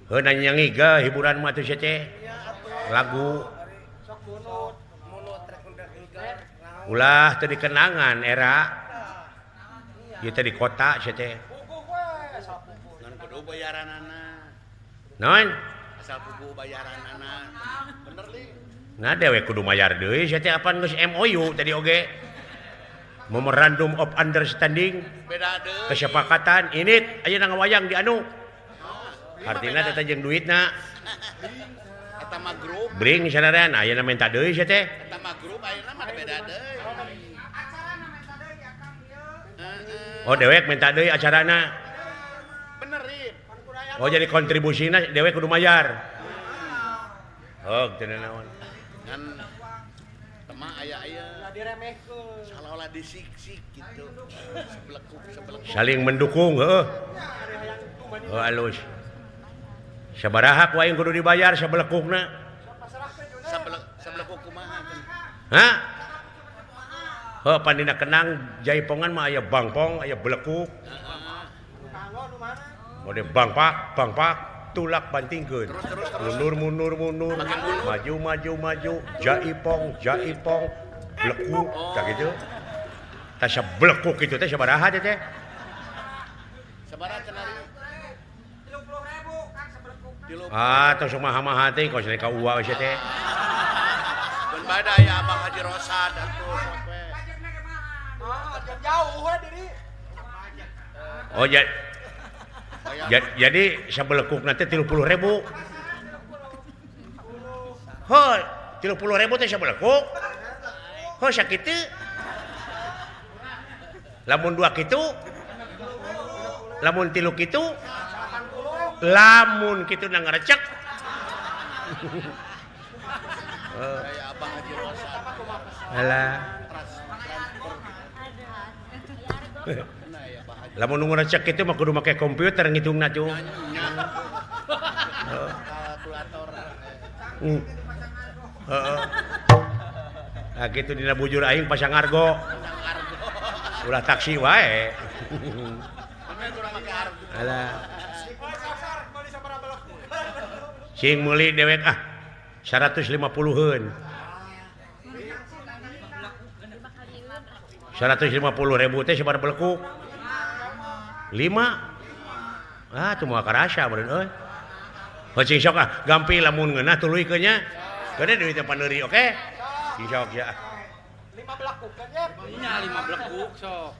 Heuh nanya ngiga hiburan mah atuh teh. Lagu ulah teu dikenangan era ieu teh di kota sia teh. Ngan kudu bayaranana. Naon? Asal kudu bayaranana. Bener li. Nah dewek kudu mayar deui sia teh apan geus MOU tadi oge. Memorandum of Understanding. Beda deui. Kesepakatan ini ayeuna ngawayang di anu. Artina teh jeung duitna. Eta mah grup. Bring sanaran ayeuna minta deui sia teh. Eta mah grup ayeuna mah beda deui. Acarana minta deui ya Kang ieu. Oh dewek minta deui acarana. Bener Rip. Oh jadi kontribusina dewek kudu mayar. Oh teu naon. Ngan tema aya ieu. Seolah-olah disik-sik gitu. Sebelekuk sebelekuk. Saling mendukung heuh. Heuh alus. Sabaraha ku aing kudu dibayar sabelekukna? Sabelekuk kumaha? Hah? Heuh pan dina kenang jaipongan mah aya bangpong, aya belekuk. Mode bangpak, bangpak, tulak bantingkeun. Mundur mundur mundur, maju maju maju, jaipong, jaipong, belekuk, tah kitu. Tah sabelekuk kitu teh sabaraha teh teh? Sabaraha cenah? 30.000 Kang sabelekuk. Ah, tos maha-maha teh kos ka uwa we teh. Mun bada aya Abah Haji Rosad atuh sok we. Ah, jauh we diri. Oh, ya. Jadi sabelekuk nanti 30.000. Heuh, 30.000 teh sabelekuk. Heuh sakitu. Lamun dua kitu. Lamun tilu kitu. Lamun kitu na ngarecek. Alah. Lamun nu ngarecek kitu mah kudu make komputer ngitungna tuh. Kalkulator. Heeh. Nah kitu dina bujur aing pasang argo. Ulah taksi wae. Alah. Sing meuli dewek ah 150-eun. 150.000 teh sabaraha belekuk? 5. Ah, teu moal karasa meureun euy. Heuh cing sok ah, gampil lamun ngeunah tuluykeun nya. Gede duit teh paneuri, oke? Cing sok ya. 5 belekuk kan ya? Nya 5 belekuk sok.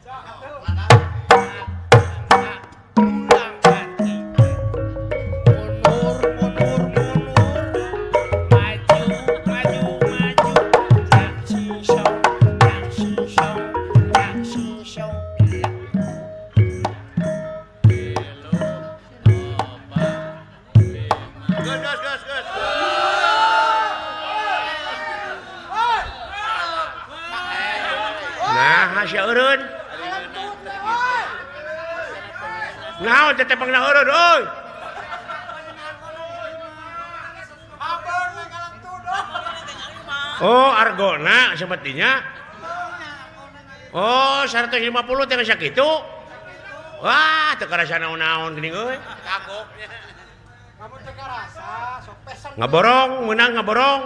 Mundur mundur mundur. Maju maju maju. Tak sisong, tak sisong, tak sisong. Nah, sia eureun. Naon teh tepangna eureun euy? Oh, argona sepertinya. Oh, 150 teh sakitu. Wah, teu karasa naon-naon geuning euy. Kagoknya. Kamu teu karasa, sok pesan. Ngaborong, meunang ngaborong.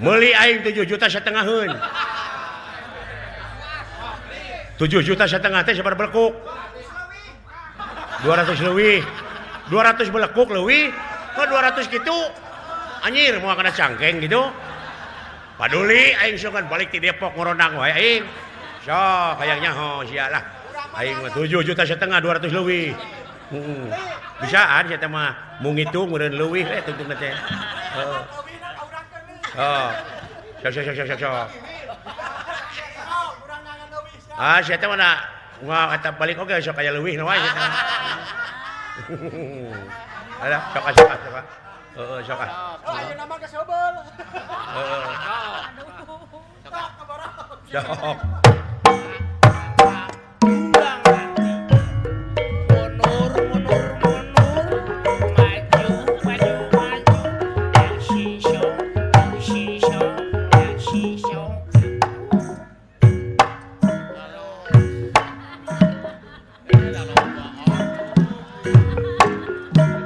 Meuli aing 7 juta setengaheun. 7 juta setengah teh sabaraha belekuk? 200 leuwih. 200 belekuk leuwih. Kok 200 kitu? Anjir moal kana cangkeng gitu. Paduli aing sokan balik ti Depok ngorondang wae aing. Sok hayang nyaho sia lah. Aing mah 7 juta setengah 200 leuwih. Heeh. Bisaan sia teh mah mung ngitung meureun leuwih we tungtungna teh. Heeh. Oh. Sok sok sok sok sok. Ah, sia teh mana ngah eta balik oge sok aya leuwih na wae sia teh. Alah, sok ah sok ah sok ah. Heeh, sok ah. Oh, ayeuna mah geus heubeul. Heeh. Sok. Mundur mundur mundur. Maju maju maju. Tak sisong, tak sisong, tak sisong.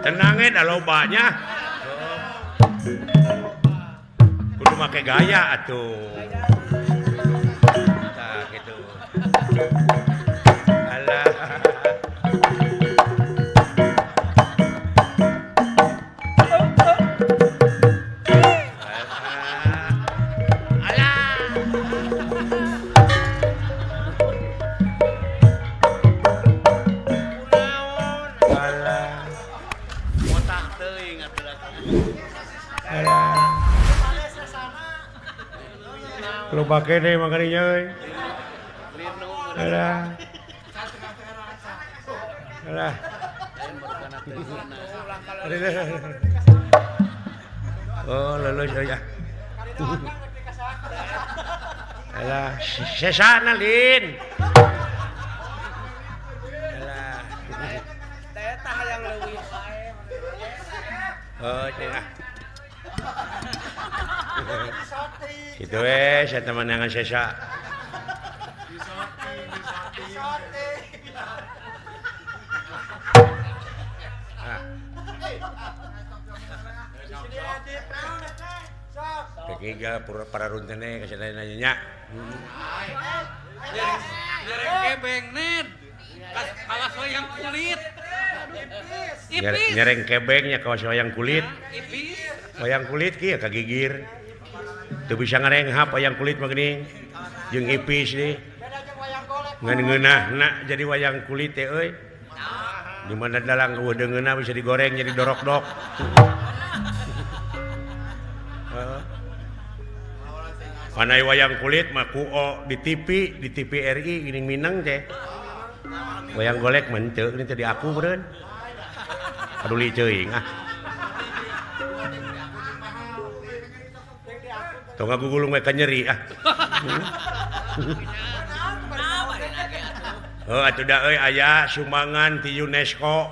Tenangin dah lobanya. Kudu make gaya atuh. Tah gitu. Alah. Alah. Alah. Motah teuing atuh. Alah. Loba kene makanya euy. Alah. Alah. Oh, lulus euy ah. Alah, sesana lin. Alah. Teh hayang leuwih bae. Oh, teh ah. Kitu we saya temanangan sesa. Ketiga para runtene kasih nanya. Nyereng kebeng ned. Kawas wayang kulit. Nyereng kebengnya kawas wayang kulit. Wayang kulit kieu kagigir. Teu bisa ngarenghap wayang kulit mah geuning. Jeung ipis deui. Ngan ngeunahna jadi wayang kulit teh euy. Di mana dalang eueuh deungeunna bisa digoreng jadi dorok-dok. Panai wayang kulit mah kuo di TV, di TVRI geuning Minang teh. Wayang golek mah henteu geuning teh diaku meureun. Paduli teuing ah. Tong ngagugulung we ka nyeri ah. Heuh atuh da euy aya sumbangan ti UNESCO.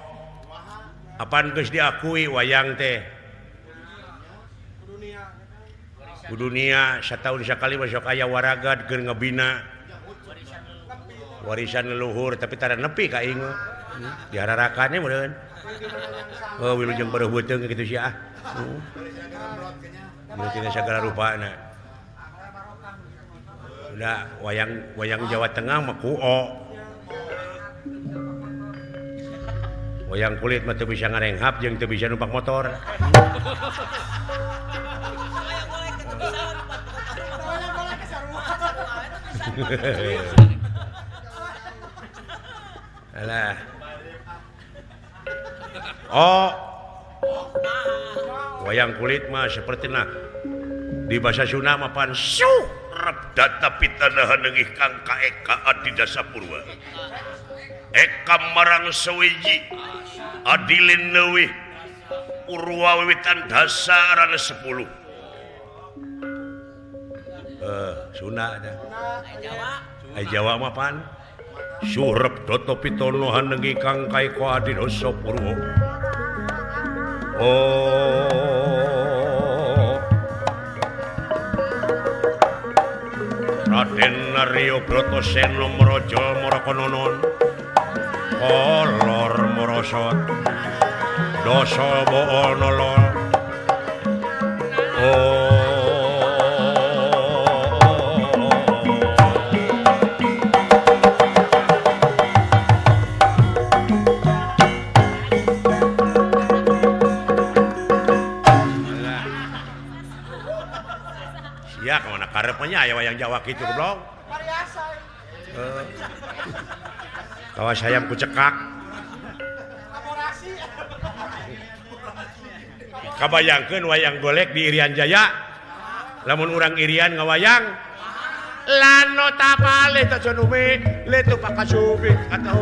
Apan geus diakui wayang teh. Ku dunia satahun sakali masuk aya waragad keur ngebina warisan leluhur tapi tara nepi ka aing mah. Dihararakannya meureun. Oh wilujeng bareuh beuteung kitu sia ah. Meureun sagala rupana. Udah wayang wayang Jawa Tengah mah kuo. Wayang kulit mah teu bisa ngarenghap jeung teu bisa numpak motor. Alah. Oh. Wayang kulit mah seperti nah di bahasa Sunda mah pan surep data pitanahan neungih kang kaeka Adidasa Purwa. Eka marang sewiji adilin leuwih Purwa wiwitan dasaran 10. Sunda ada. Ai Jawa mah pan surep data pitanahan neungih kang kaeka Adidasa Purwa. Oh. Raden Arya Bratasena Mraja Marakononon kolor morosot dasa boonolo. Oh. Sia ka mana karepnya aya wayang Jawa kitu goblok. Kawas hayam ku cekak. Kabayangkeun wayang golek di Irian Jaya. Lamun urang Irian ngawayang lano tapale tajonume letu pakasubik atau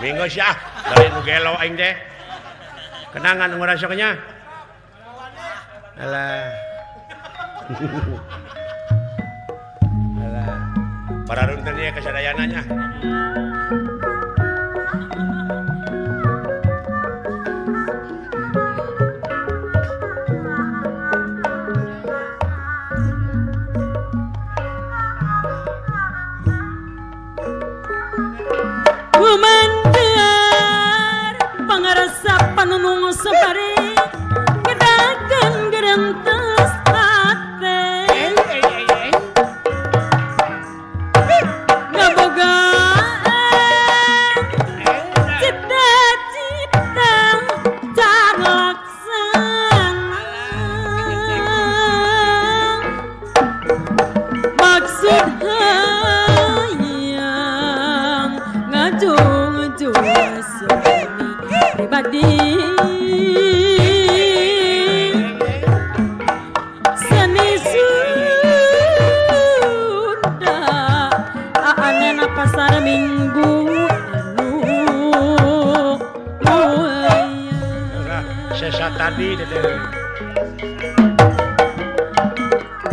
Minggu sih ah, dari nu gelo aing teh. Kenangan ngurasoknya nya. Alah. Alah. Para runten ieu kasadayana nya. Panunung sabari gedakan gerentes hate ngabogaan cita-cita calaksana maksud hayang ngajung-jung seni pribadi seni Tadi teteh.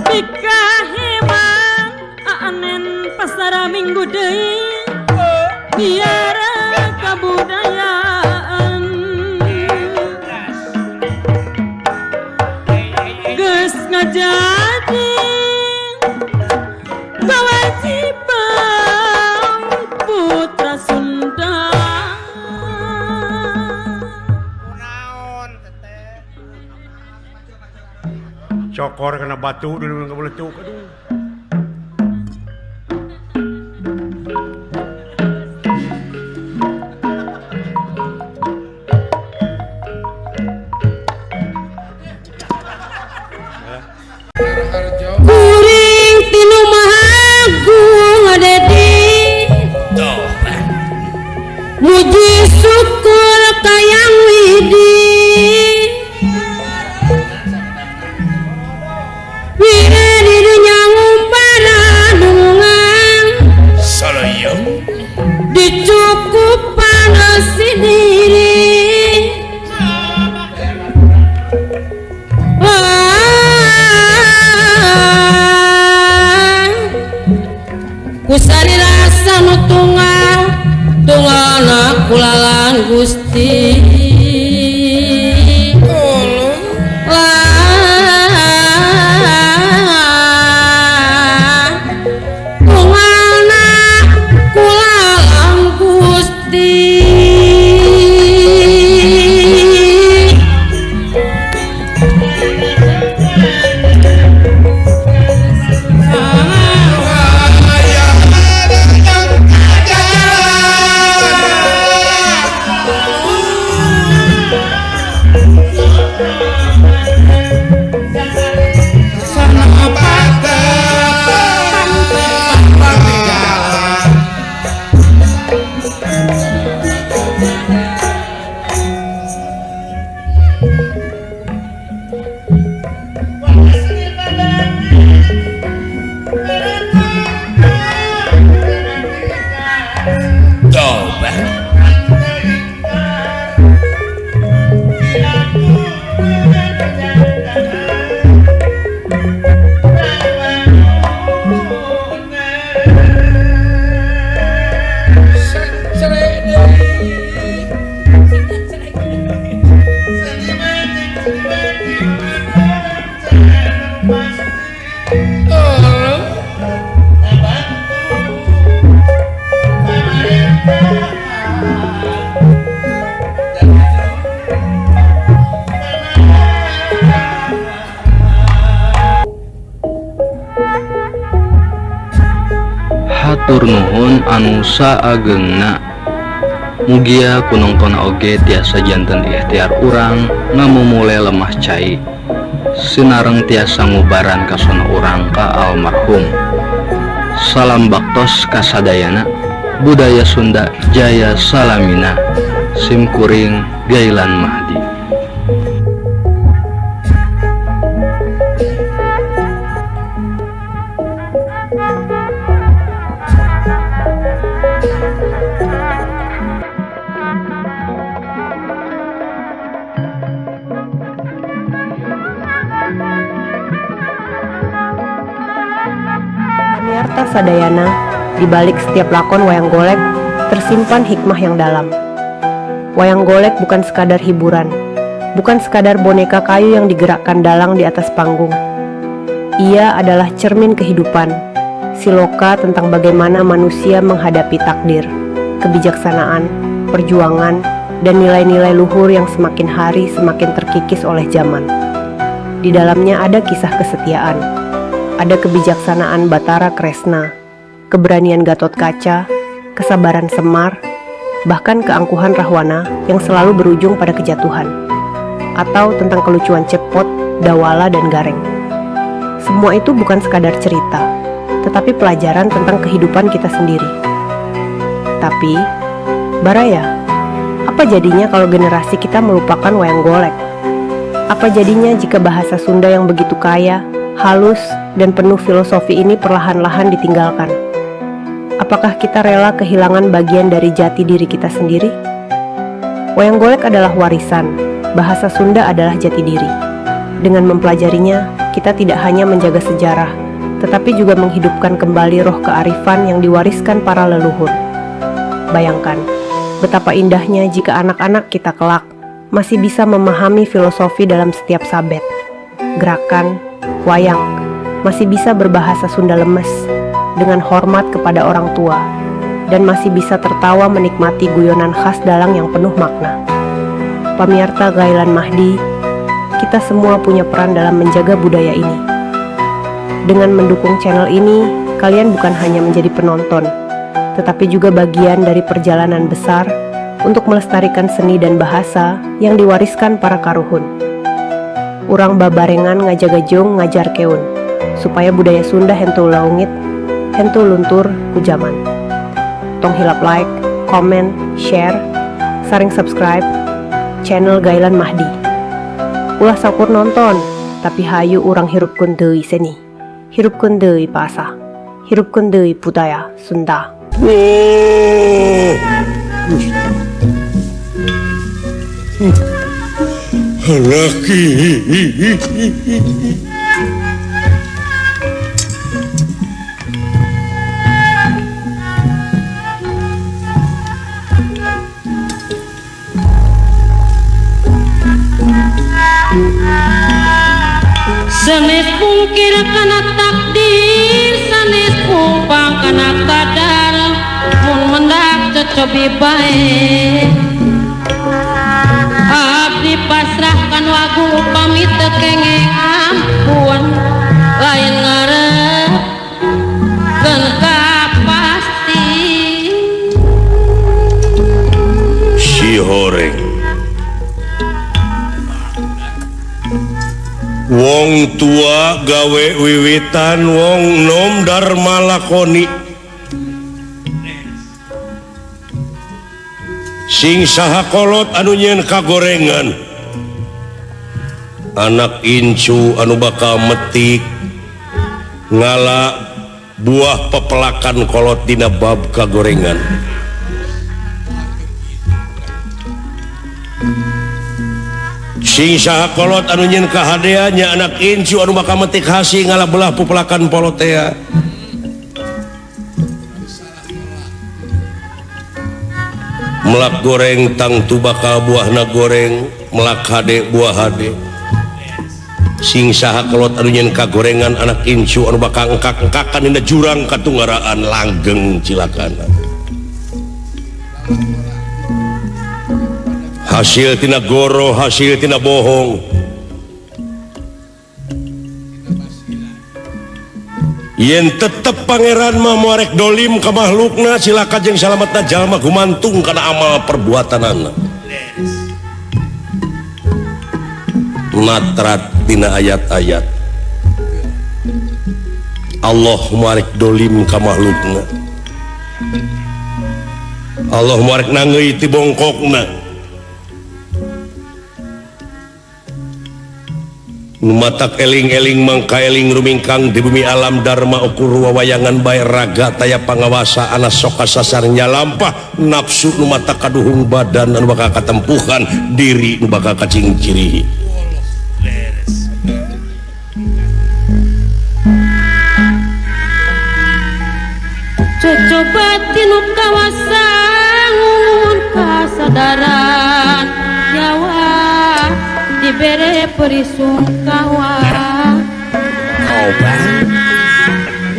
Pikahemang anen pasar minggu deui biara kabudayaan geus ngajadi kewajiban putra Sunda. Cokor kena batu dulu nggak boleh tuh, aduh. Kuring tinu mahagung dedi muji syukur kayang widi dicukupan sendiri. Kusari rasa nu tunggal tunggalna kulalan Gusti. Hatur nuhun anu saagengna. Mugia ku nongton oge tiasa janten ikhtiar urang ngamumule lemah cai sinareng tiasa ngubaran kasona urang ka almarhum. Salam baktos kasadayana, budaya Sunda jaya salamina. Simkuring Gailan Mahdi. Pamiarta sadayana, di balik setiap lakon wayang golek tersimpan hikmah yang dalam. Wayang golek bukan sekadar hiburan, bukan sekadar boneka kayu yang digerakkan dalang di atas panggung. Ia adalah cermin kehidupan, siloka tentang bagaimana manusia menghadapi takdir, kebijaksanaan, perjuangan, dan nilai-nilai luhur yang semakin hari semakin terkikis oleh zaman. Di dalamnya ada kisah kesetiaan, ada kebijaksanaan Batara Kresna, keberanian Gatot Kaca, kesabaran Semar, bahkan keangkuhan Rahwana yang selalu berujung pada kejatuhan, atau tentang kelucuan Cepot, Dawala, dan Gareng. Semua itu bukan sekadar cerita, tetapi pelajaran tentang kehidupan kita sendiri. Tapi, Baraya, apa jadinya kalau generasi kita melupakan wayang golek? Apa jadinya jika bahasa Sunda yang begitu kaya, halus, dan penuh filosofi ini perlahan-lahan ditinggalkan? Apakah kita rela kehilangan bagian dari jati diri kita sendiri? Wayang golek adalah warisan, Bahasa Sunda adalah jati diri. Dengan mempelajarinya, kita tidak hanya menjaga sejarah, tetapi juga menghidupkan kembali roh kearifan yang diwariskan para leluhur. Bayangkan, betapa indahnya jika anak-anak kita kelak masih bisa memahami filosofi dalam setiap sabet, gerakan, wayang, masih bisa berbahasa Sunda lemes dengan hormat kepada orang tua, dan masih bisa tertawa menikmati guyonan khas dalang yang penuh makna. Pamiarsa Gailan Mahdi, kita semua punya peran dalam menjaga budaya ini. Dengan mendukung channel ini, kalian bukan hanya menjadi penonton, tetapi juga bagian dari perjalanan besar untuk melestarikan seni dan bahasa yang diwariskan para karuhun. Urang babarengan ngajaga jeung ngajarkeun, supaya budaya Sunda henteu leungit, henteu luntur ku jaman. Tong hilap like, comment, share, sareng subscribe channel Gailan Mahdi. Ulah saukur nonton, tapi hayu urang hirupkeun deui seni. Hirupkeun deui bahasa. Hirupkeun deui budaya Sunda. Oh. Laki. Sanes pungkir kana takdir, sanes pumpang kana kadar, mun mendak cocobi bae. Abdi pasrahkan wagu upami teu kenging ampun, lain ngarepkeun kapasti. Si horeng wong tua gawe wiwitan, wong nom dharma lakoni. Sing saha kolot anu nyeun kagorengan, anak incu anu bakal metik ngala buah pepelakan kolot dina bab kagorengan. Sing saha kolot anu nyeun kahadeannya, anak incu anu bakal metik hasi ngala belah pepelakan polotea. Melak goreng tangtu bakal buahna goreng, melak hade buah hade. Sing saha kolot anu nyeun kagorengan, anak incu anu bakal engkak-engkakan dina jurang katunggaraan langgeng cilakana. Hasil tina goro, hasil tina bohong. Yen tetep pangeran mah moarek dolim ka makhlukna, cilaka jeung salametna jalma gumantung kana amal perbuatanana. Natrat tina ayat-ayat Allah moarek dolim ka makhlukna, Allah moarek nangeui ti bongkokna. Matak eling-eling mangka eling rumingkang di bumi alam dharma ukur wawayangan bae raga taya pangawasa ana soka sasarnya lampah nafsu nu mata kaduhung badan anu bakal katempuhan diri nu bakal kacingcirihi. Cocoba tinu kawasangun kasadaran nyawa dibere perisungkawa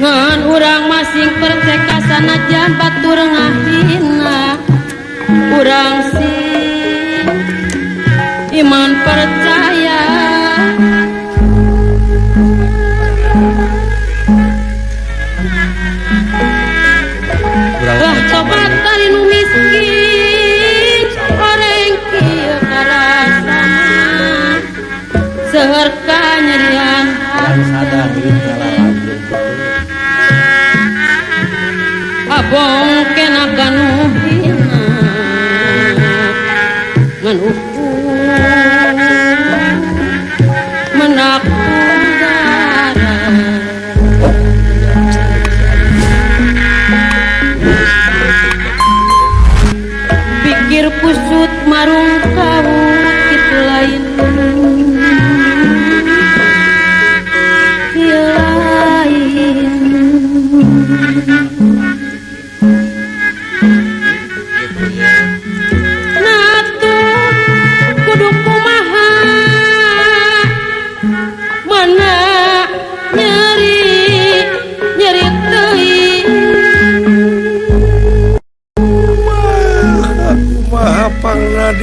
ngan urang masing perceka sanajan batur ngahina, urang sing iman percaya. Lah tobat tali nu miskin oreng kieu karasana seueur kanyerian hate abong kena kanu hina ngan ukur menak udara. Pikir kusut marung kawut kitu lain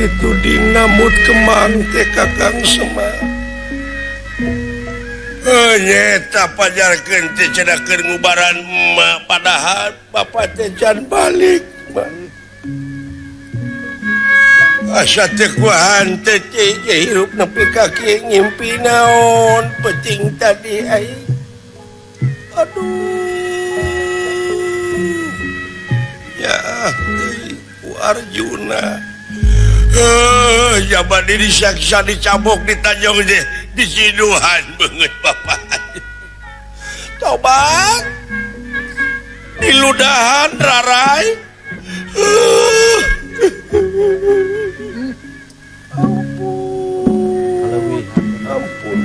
dituding namut kemang teh Kakang Semar. Nyeta pajarkeun teh cenah keur ngubaran emak padahal bapak teh can balik. Asa teh kuahan teh hirup nepi ka kieu ngimpi naon peuting tadi aing. Aduh. Ya ku Arjuna. Jaman ini saksa dicabok ditanjong deh disiduhan banget bapak. Tobat diludahan rarai. Ampun, ampun.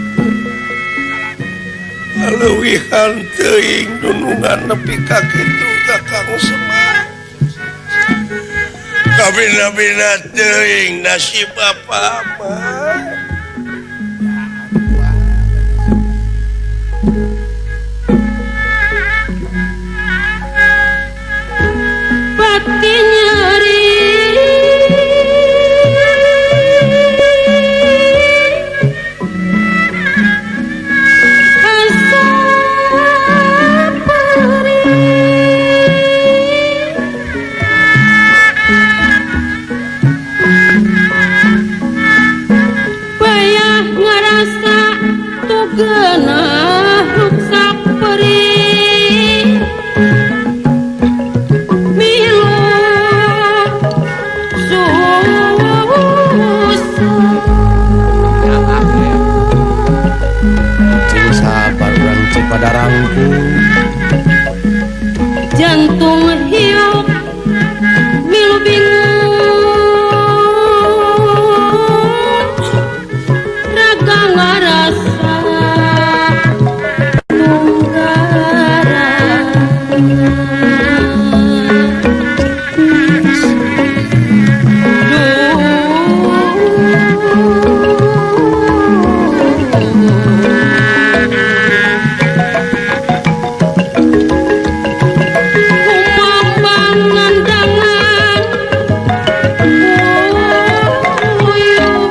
Kaleuwihan teuing dunungan nepi ka kitu Kakang Semar. Kabina-bina teuing nasib apa mah. Pati nyeri asa perih payah ngarasa tugenah ruksak perih milu susah. Cing sabar urang Cipadarangkung. Jantung hiup milu bingung raga ngarasa tunggaran. Kumambangandangan uyuh.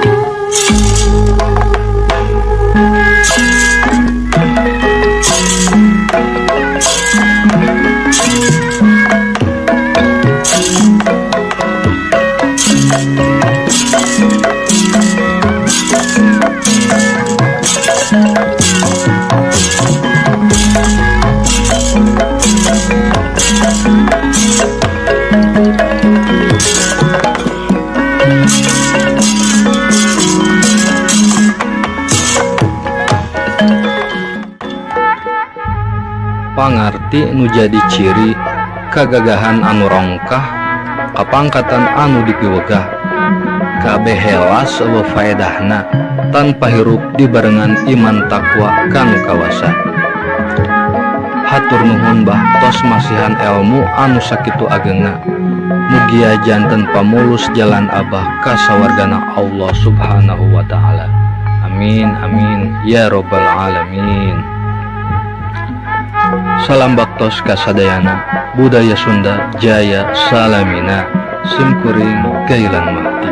Pangarti nu jadi ciri kagagahan anu rongkah kapangkatan anu dipiwegah kabeh helas eueuh faedahna tanpa hirup dibarengan iman takwa kanu kawasa. Hatur nuhun bah tos masihan elmu anu sakitu agengna. Mugia janten pamulus jalan abah ka sawargana Allah Subhanahu wa taala. Amin amin ya robbal alamin. Salam baktos kasadayana, budaya Sunda jaya salamina, simkuring Gailan Mahdi.